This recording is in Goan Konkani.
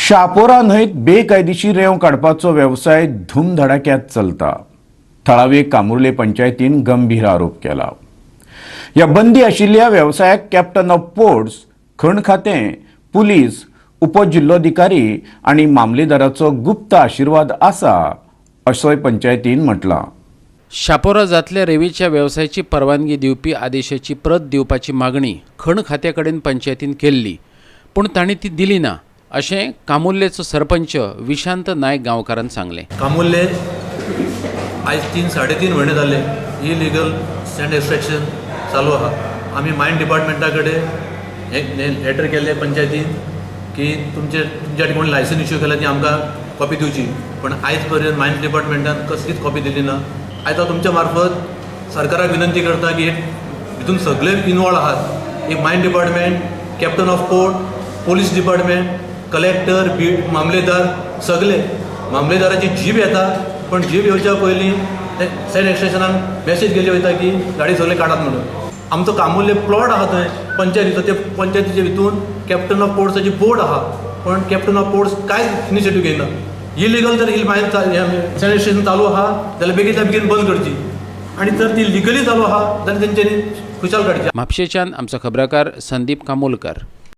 शापोरा न्हंयत बेकायदेशीर रेंव काडपाचो वेवसाय धुमधडाक्यात चलता. थळावे कामुर्ले पंचायतीन गंभीर आरोप केला. ह्या बंदी आशिल्ल्या वेवसायाक कॅप्टन ऑफ पोर्ट्स, खण खातें, पुलीस, उपजिल्लोधिकारी आनी मामलेदाराचो गुप्त आशिर्वाद आसा असोय पंचायतीन म्हटलां. शापोरा जातल्या रेंवेच्या वेवसायाची परवानगी दिवपी आदेशाची प्रत दिवपाची मागणी खण खात्या कडेन पंचायतीन केल्ली, पूण तांणी ती दिली ना अशें कामुर्लेचो सरपंच विशांत नायक गांवकारान सांगलें. कामुर्ले आयज 3-3.5 म्हयने जाले इलिगल सँड एक्स्ट्रॅक्शन चालू आहा. आमी मायन डिपार्टमेंटा कडेन हे लेटर केल्ले पंचायतीन की तुमच्या कोण लायसन इश्यू केल्या ती आमकां कॉपी दिवची, पण आयज पर्यंत मायन्स डिपार्टमेंटान कसलीच कॉपी दिली ना. आयज हांव तुमच्या मार्फत सरकाराक विनंती करता की हे भितून सगळे इनवॉल्व आहात, एक mine department, captain of port, police department, collector, बी मामलेदार, सगळे मामलेदाराची जीप येता, पण जीप येवच्या पयलीं सँड एक्स्ट्रॅक्शनान मॅसेज गेली वयता की गाडी सगळे काडात म्हणून. आमचो कामुर्ले प्लॉट आहा थंय पंचायतीचो, ते पंचायतीच्या भितून कॅप्टन ऑफ पोर्ट्साची बोर्ड आहा, पण कॅप्टन ऑफ पोर्ट्स कांयच इनिशिएटीव घेयना. इलिगल जर मायन सँड एक्स्ट्रॅक्शन चालू आहा जाल्यार बेगीनच्या बेगीन बंद करची आनी जर ती लिगली चालू आहा जाल्यार तेंच्यांनी खुशाल काडची. म्हापशेच्यान आमचो खबराकार संदीप कामोलकर.